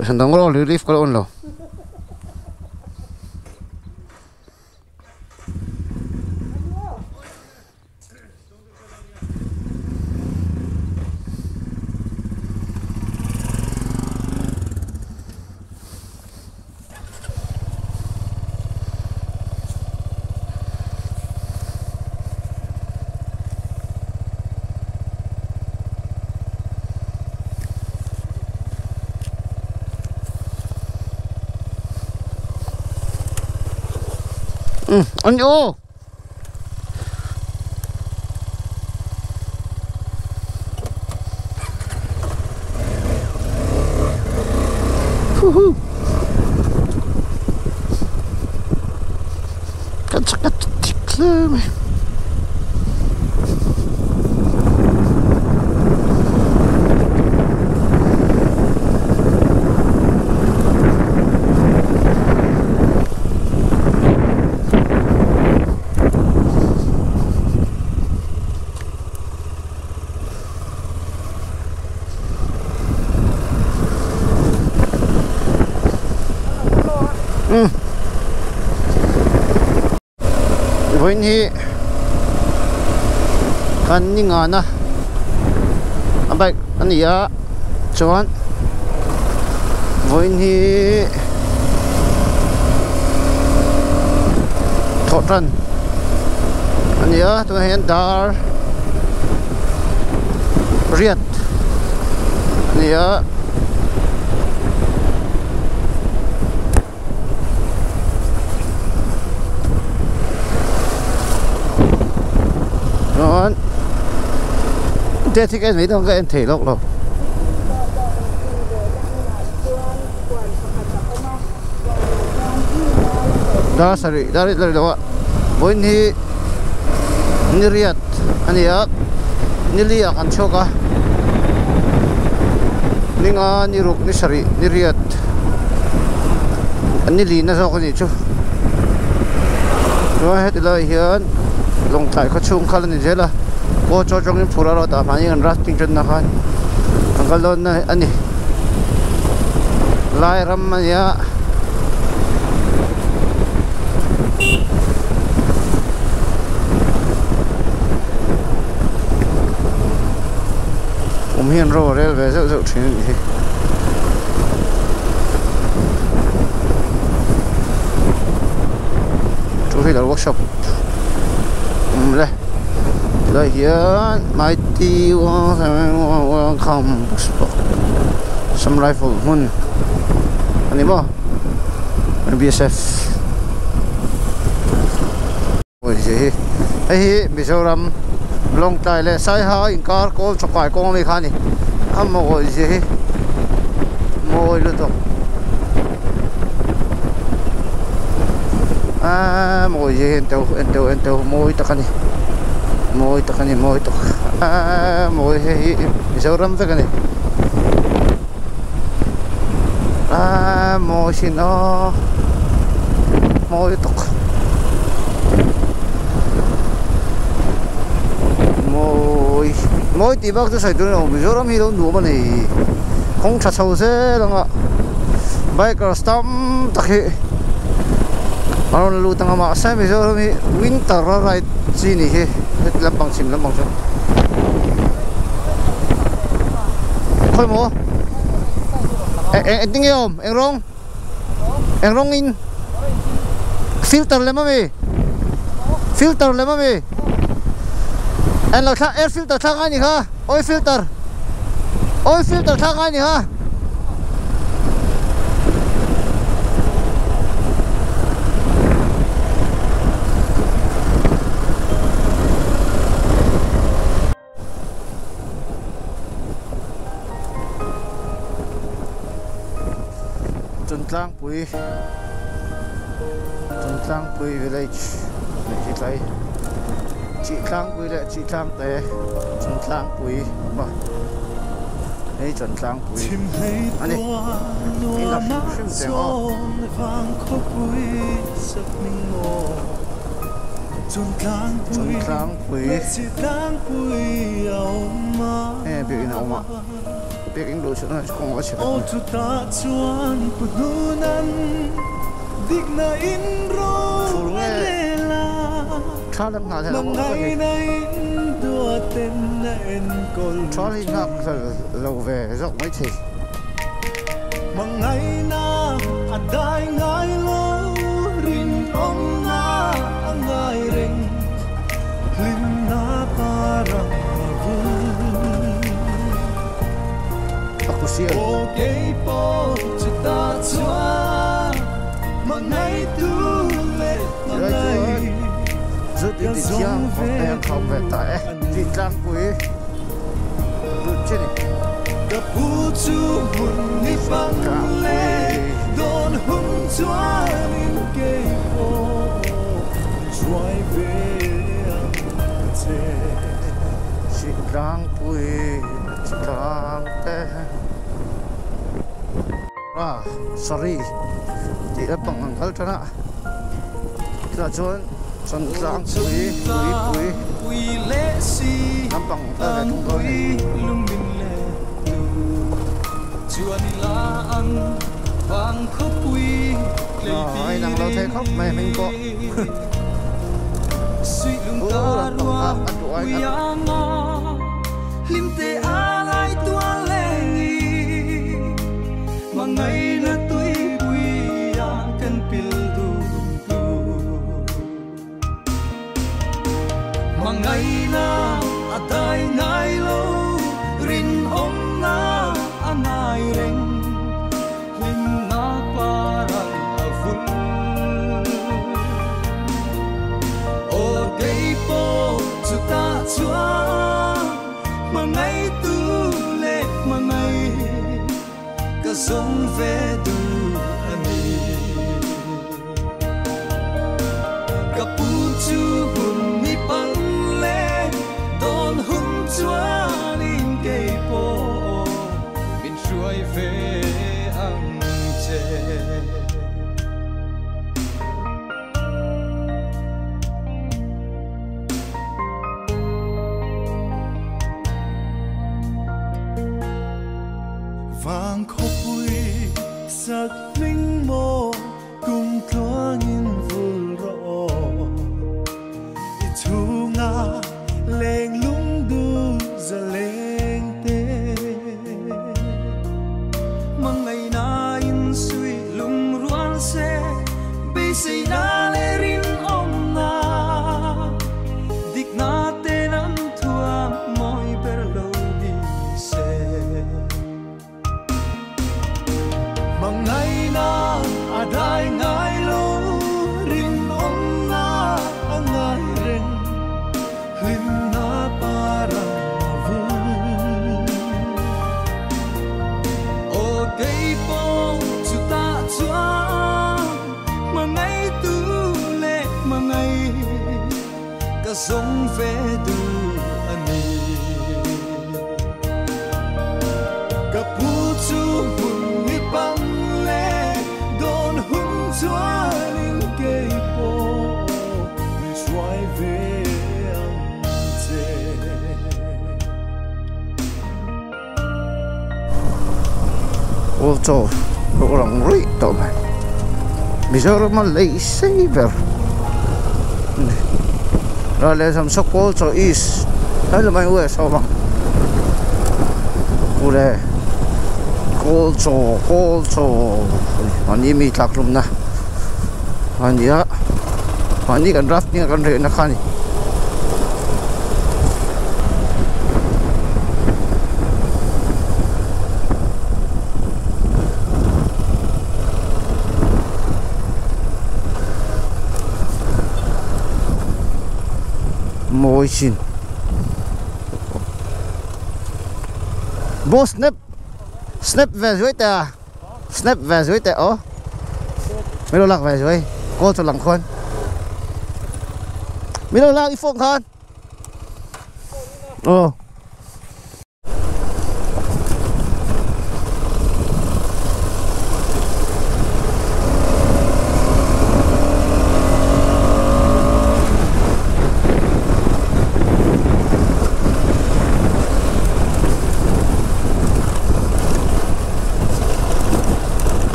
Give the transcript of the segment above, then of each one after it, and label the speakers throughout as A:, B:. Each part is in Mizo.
A: Chhuahsan dang rawh relief ka la awn lo. An aw. Huhu. Kan chak a thik hle mai. Vawiin hi kan ni ngana a bike a ni a chuan vawiin hi thawh tan a ni a tunah hian dar riat a ni a. Chuan te thik en mai dawn ka en thei lawk lo. Dar sarih dar riat la lo a vawiin hi ni riat a ni a ni li ah kan chhuak a ni nga ni ruk ni sarih ni riat. Ni lihna zawk a nih chu chuan heti lai hian lawngtlai khaw chhung kha la ni zel a kaw chaw atangin phur a rawt ah mahni kan rafting tanna khan an kal dawn a ni lai ram a nia. Kum hian ro a rel ve zeuh zeuh thin a nih hi. Two wheeler workshop awm le tilai hian mighty welcome some rifle hmun a ni maw B_S_F. Hei hi Mizoram Lawngtlai leh Saiha inkar kawl chawkai kawng ami kha a ni a mawi zia hi mawi lutuk aaa mawi zia hi en teuh en teuh en teuh mawi tak a ni mawi tak a ni mawi tak aaa mawi hei hi Mizoram vek a ni aaa mawi sin aw mawi lutuk mawi mawi tih bak chu sawi tur a ni lo Mizoram hi lo nuam a ni kawng tha chho zel ang a bikers tam tak hi a rawn lut ang a mahse Mizoram hi winter a ride chi ni hi heti lampang chhim lampang chu. Khawi maw eng eng tinge awm eng rawng eng rawng in filter lem ami filter lem ami en lo thlak air filter thlak ngai ni kha oil filter oil filter thlak ngai ni kha. Chuntlangpui Chuntlangpui village leh chi tlai Chihtlangpui leh Chihtlangte Chuntlangpui awm a hei Chuntlangpui a ni in a hrim hrim cheng aw. Chawngtlangpui hei biakinn a awm a biakinn luh chhuahna kawng a chhe vek mai. Fur nge tha lam nghah hlelh ang awm a ni tha hi nghak hlel lo ve zawk maithei. A kusial. Tilai chuan zut inti thiang hei an khawm ve ta e. Tih tlangpui lut chi ni. Tih tlangpui tlang te. Ah sorry tih lampang an kal tan a chutah chuan Chawngtlangpui Tuipui lampang an kal ve thung dawn a ni. Aw a inang lo thei khawp mai hming pawh u lampang kha a duh aiin a Aw chaw pawh lang ruih tawh mai Mizoram a lei sei ber ral leh sam saw kawl chaw east helai lamah hian west a awm a ule kawl chaw kawl chaw mahni mi tlak hlumna a ni a mahni kan rafting a kan rehna kha a ni. Mawi chin boss snap snap ve zuai teh a snap ve zuai teh aw min lo lak ve zuai call chu lang khuan min lo lak i phone khan aw.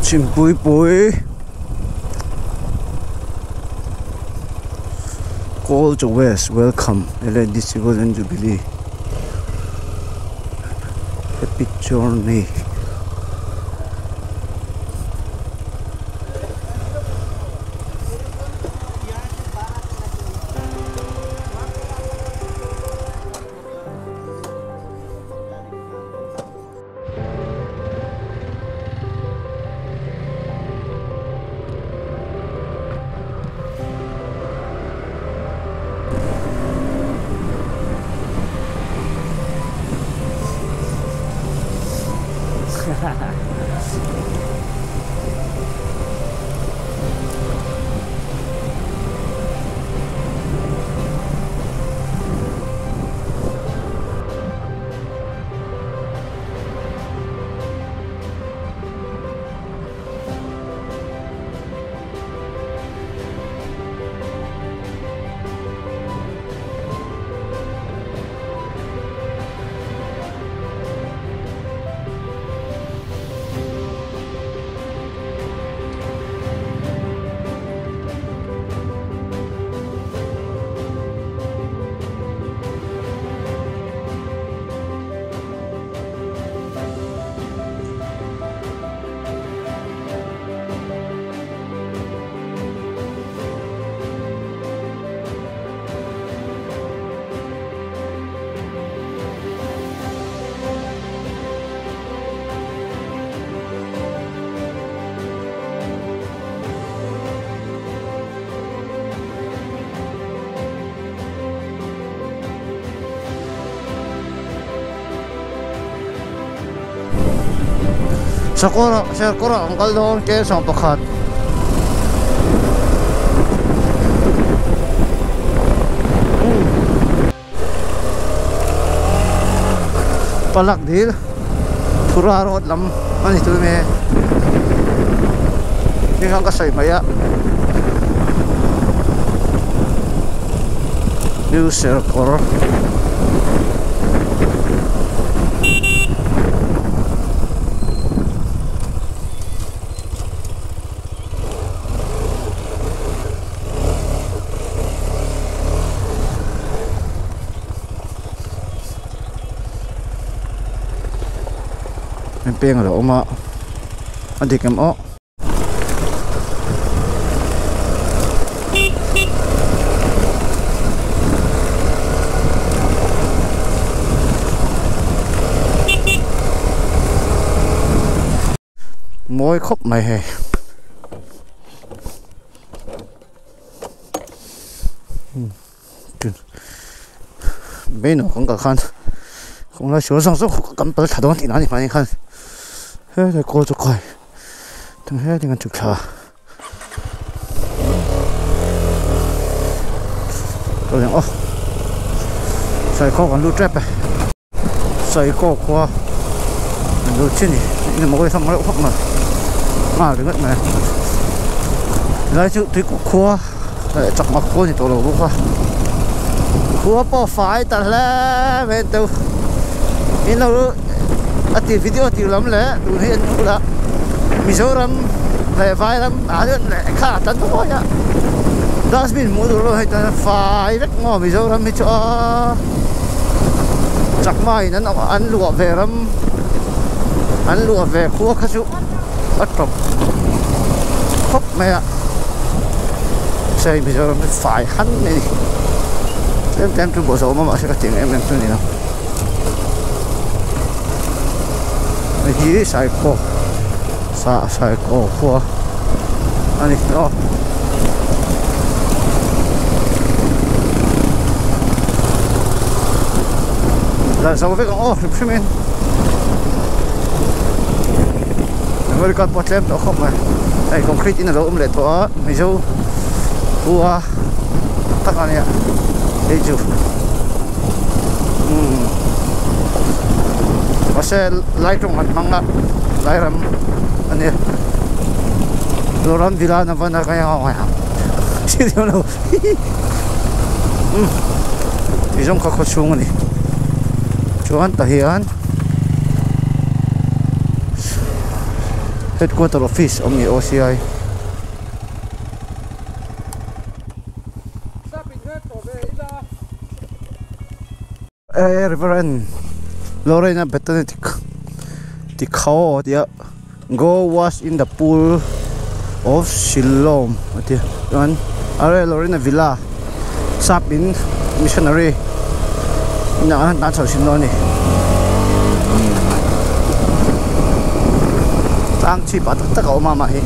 A: Chhimpuipui Call to West welcome LADC Golden Jubilee Happy Journey. Sakura, Serkura ang kal dawn ke 11. Palak dil Phura road lam ani tu me ni khang ka sai mai a New Serkor peng lo ma an dik em aw mawi khawp mai hei main kawng ka khan kawng lai sual zawng zawng kan pal thla dawn tih na ni hmai khan he kawl chu khawi tung he ding an chhuk thla ka leng aw saikhaw kan lut tep e saikhaw khua an lut chin ni engemaw hi thang reuh khawp mai nghal ringawt mai helai chu tuikuk khua leh chakma khua ni tawh lo bawk a khua pawh fai ta hle mai an teu in lo a ti video tir lam leh tun hi an bulah Mizoram leh Vairam ah hian leh kha a tan tawh a dustbin hmuh tur erawh hei tan fai vek maw Mizoram hi chu a chakma in an an luah ve ram an luah ve khua kha chu a tawp khawp mai a hei Mizoram hi fai han mai a ni tlem tlem chu bawlhhlawh awm a mahse ka tih ang em em chu a ni lo. Hei hi Saikhaw sa Saikhaw khua a ni aw. Lah zo vek ang aw hrim hrim in America pawh a tlem tawh khawp mai hei concrete in a lo awm leh tawh a Mizo khua tak a nia hei chu. Umm mahse lai tawng an hmang a lai ram a nia Zoram villa na van a ka lo umm tih zawng kha khaw chhung a ni chuan tah hian. Headquarter office awm nge OCI. E Reverend Lorena Bethany Tikhao tia go wash in the pool of Siloam atia chuan are Lorena Villa sap in missionary inah an chho sin dawn a ni tlang chhip ah tak tak a awm a mah hi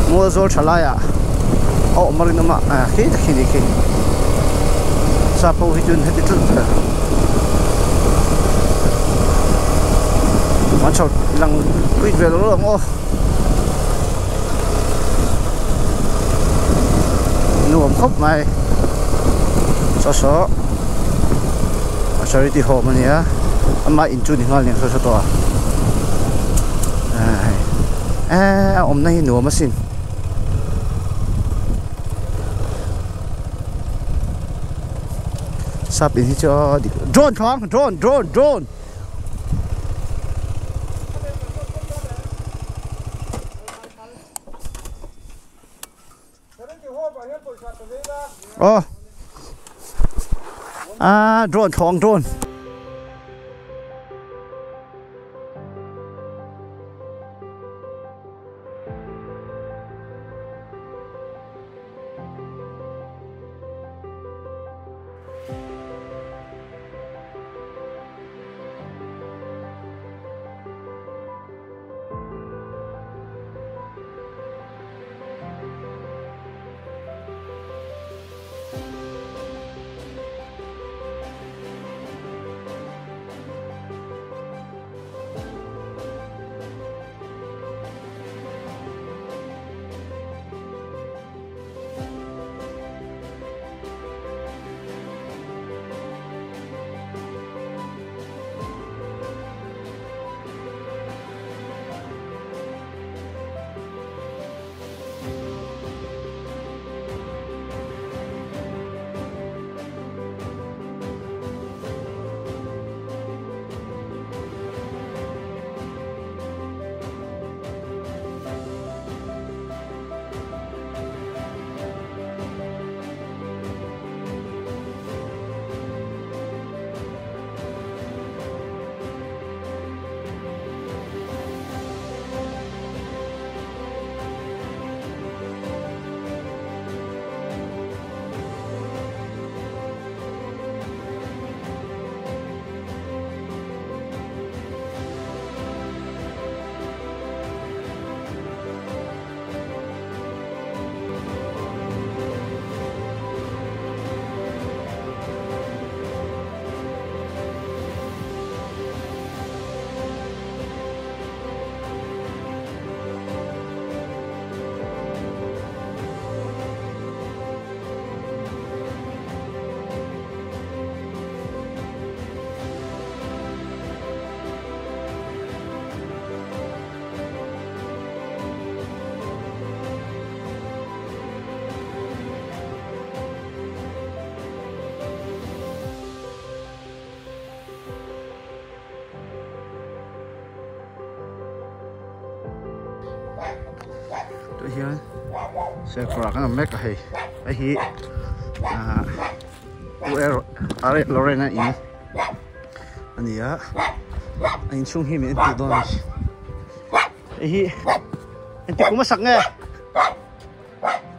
A: mual zawl tha laiah a awm a rinawm a khi tak hi a ni khi sap ho hi chuan heti tlat zel an chho lang kuit ve lo ang aw nuam khawp mai saw saw a charity home a nia ama in chu ni nghal nia saw saw tawh a eh a awmna hi nuam asin. Sap in hi chu a dik drone thlang drone drone drone aw ah drone thlawng drone. Tah hian serkawrah kan awm mek a hei hei hi ahh Lorena in a ni a a inchhung hi min entir dawn a ni hei hi engtik kum a sak nge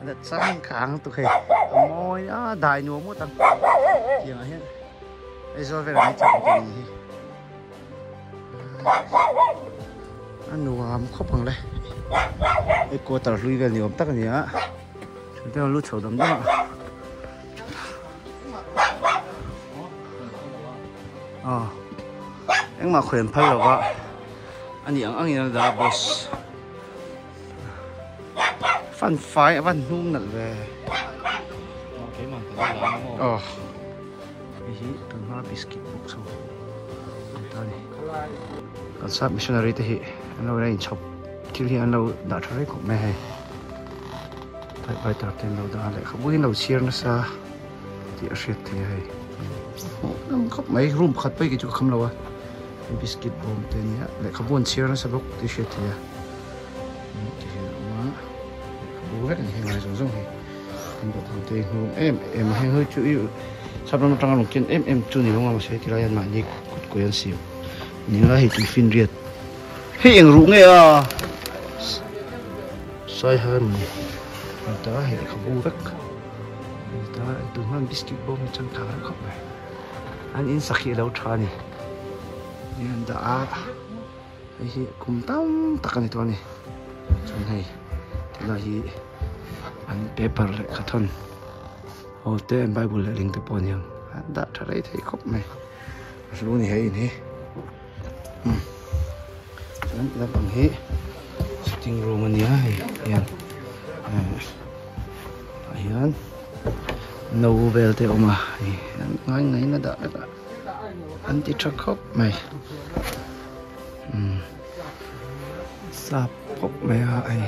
A: la changkang lutuk hei a mawi a dai nuam ngawt ang tiangah hian Aizawl velah hi chak ang hi. A nuam khawp ang le. Hei quarter hlui vel ni awm tak a ni a. Thiante lu chho dam dam a. Aw. Engmah khawi an phal lo va. A ni ang angin a dah a boss. Fan fai a van hnung nalh ve. Aw. Hei hi tunhma biscuit box ho an ta a ni. Kan sap missionary te hi an lo la inchhawp thil hi an lo dah tha rei khawp mai a hei. Typewriter te an lo dah a lehkhabu hi an lo chhiar nasa tih a hriat theih a hei. Hmuh nawm khawp mai room pakhat pawh hi kei chu ka kham lo a. Biscuit bawm te ania lehkhabu an chhiar nasa bawk tih hriat theih a ti hian a awm a lehkhabu vek a ni heng lai zawng zawng hi an dawhkan te hi hnung em em a heng hi chu ih sap ram atanga rawn ken em em chu ni lo ang mahse tilai hian mahni kut kawi an siam ni ang a hei tuifinriat hei eng ruh nge a saiha emaw ni a ni ta hei lehkhabu vek a ni ta tun hman biscuit bawm hi changkang reuh khawp mai. An in sak hi a lo tha a ni ni an dah a hei hi kum tam tak a ni tawh a ni chuan hei tilai hi an paper lehkha thawn ho te an bible leh ling te pawh a ni ang an dah tha rei thei khawp mai a hlu a ni he in hi umm chuan ti lampang hi sitting room a nia hei hian tah hian. No vel te a awm a hei an ngai ngaiin a dah vek a an ti tha khawp mai umm sap khawp mai a hei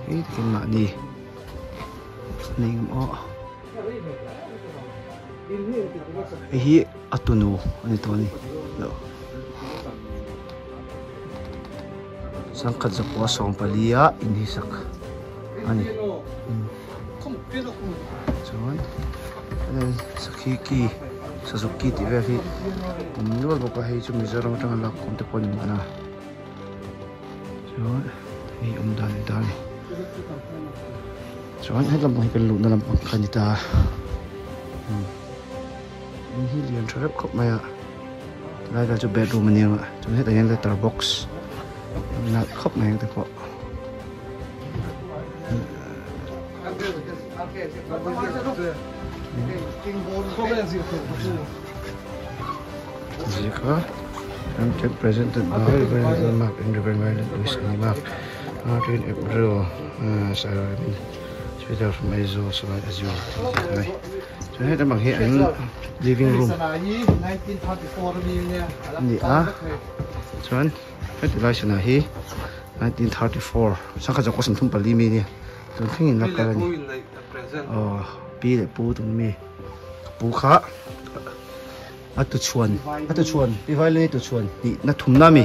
A: hei takin mahni nei ang aw hei hi a tunu a ni tawh a ni lo sangkhat zakua sawmpali a inhisak a ni. Chuan sakhi ki sazuk ki tih vel hi awm nual bawk a hei chu Mizoram atanga lak khawm te pawh a ni mahna chuan hei awm dan ni ta a ni chuan hetlai pang hi kan luhna lampang kha a ni ta in hi lian tha reuh khawp mai a tilai vel chu bedroom a nia chuan hetah hian letter box nalh khawp mai ang te pawh. Zika and presented by Reverend Mark and Reverend Violet Luis and Mark Martin April Sarah Speaker from Aizawl Salai Azure chuan heta bang hi an living room ani a chuan heti lai sana hi 1934 sangkhat zawk 34 mi ania tun thlengin la kal a ni aw pi leh pu tun mi ka pu kha a tu chhuan a tu chhuan pi vailini tu chhuan tih na thumna mi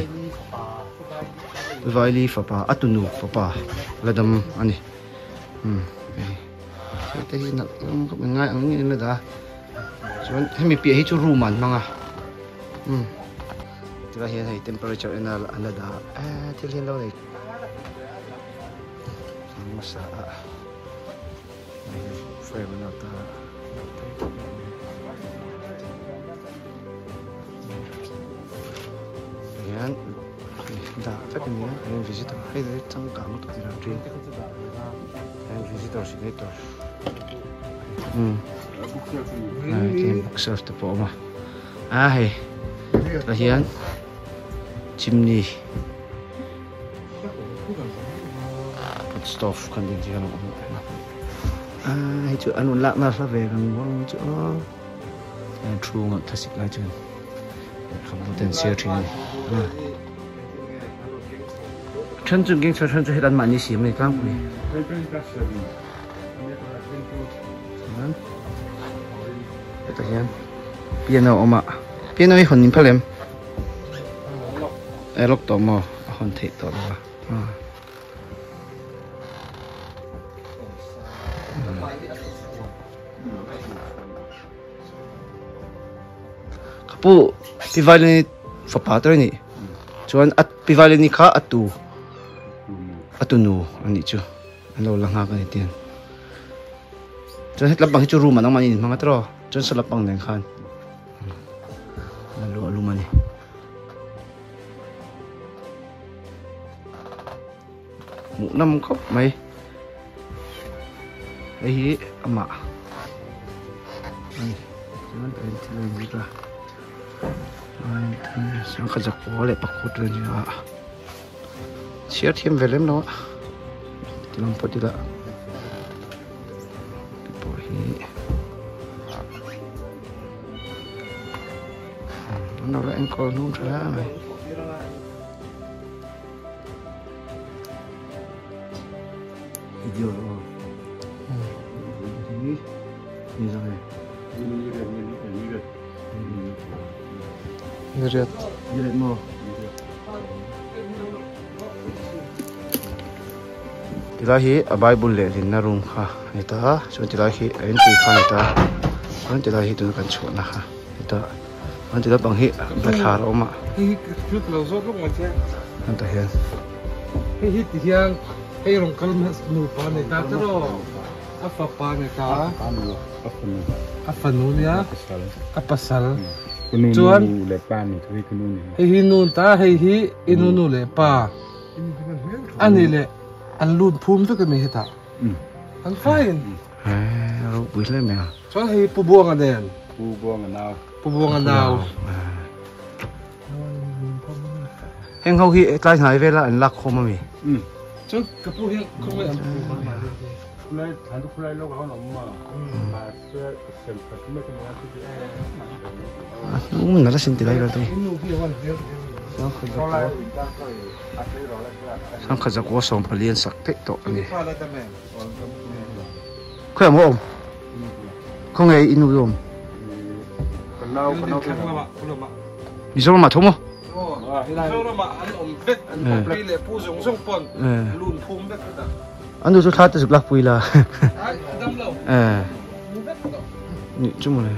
A: pi vaili fapa a tunu fapa la dam a ni um hei te hi nalh hlawm khawp mai ngai ang ngei la dah chuan hemi piah hi chu room ah an hmang a um tilai hian hei temperature en a an la dah a eh thil hi an lo nei. Hmasa a frame an ata hian dah vek a nia hian visitor hei hi changkang lutuk tih ran thin hian visitor signature bookshelf te pawh a awm a a hei tah hian chimney. Stove kan ding chian a awm a hei chu an rawn lak na hla ve ang vang chu aw thu ngawt thlasik lai chuan lehkhabu te an share thin a ni then chu keng then chu hetan mahni siam a ni tlangpui chuan hetah hian piano a awm a piano hi hawn in phal em. E lawk tawh maw a hawn theih tawh lo a ka pu pi vailini fapa te ni chuan a pi vailini kha a tu a tunu a nih chu an lo la nghak a ni tiang chuan hetlam pang hi chu room ah nangmah in hmang a tiraw chuan saw lampang nen khan. A lum a ni. Hmuh nawm khawp mai. Hei hi amah a ni. Chuan a inthil a inzir a. Sangha zakua leh pakhat vel a ni a. Chhiar thiam ve lem lo a. Ti lang phawt ila. Pawh hi. An lo la enkawl hnung tha hle mai. Video aw. Hi. Ni zang e. Ni riat. Ni riat mo. Tilai hi a bible lehlinna room kha a ni ta a chuan tilai hi a entry kha a ni ta a chuan tilai hi tuna kan chhuahna kha a ni ta chuan ti lampang hi bathlar a awm a
B: hei hi thil ka lo zawt lawk mai che
A: chuan tah hian
B: hei hi ti hian hei rawn kal nupa a nei ta te rawh a fapa a nei ta a fanu nia a pasal chuan hei hi nu ta hei hi i nu nu leh pa a ni leh an lut phum vek a ni hetah an faiin
A: ropui hle mai a
B: chuan hei pu buanga nen
C: pu buanga nau
B: pu buanga nau
A: heng ho hi tlai hnai vela an lak khawm ami
B: chuan ka pu hian khawngaih an pu
C: khulai thlan chu khulai lawk a awm a mahse sem khat mai ka nia chu
A: a hnung nalh asin ti lai vel te Sangkhat zakua 14 an sak theih tawh a ni. Khawiah maw awm? Khawnge i nu i awm? Mizoramah tho maw? An nu chu thla te zuk lak pui la. Nih chu mawle.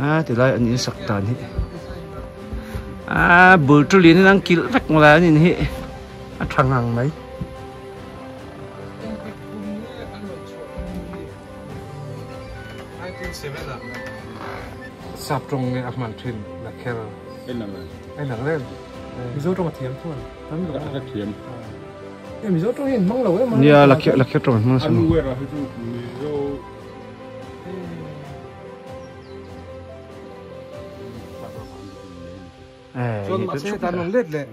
A: A tilai an in sak dan hi a bul chu lian in an kilh vek malai an in hi a tha ngang mai.
B: Sap tawng nge a hman thin la kher en ang reng Mizo tawng a thiam chuan
C: a thiam
B: Mizo tawng hi an hmang lo em a
A: nia la kher la kher tawng an hmang
C: a nu erawh hi chu Mizo
B: Chuan mahse hetan rawn let leh.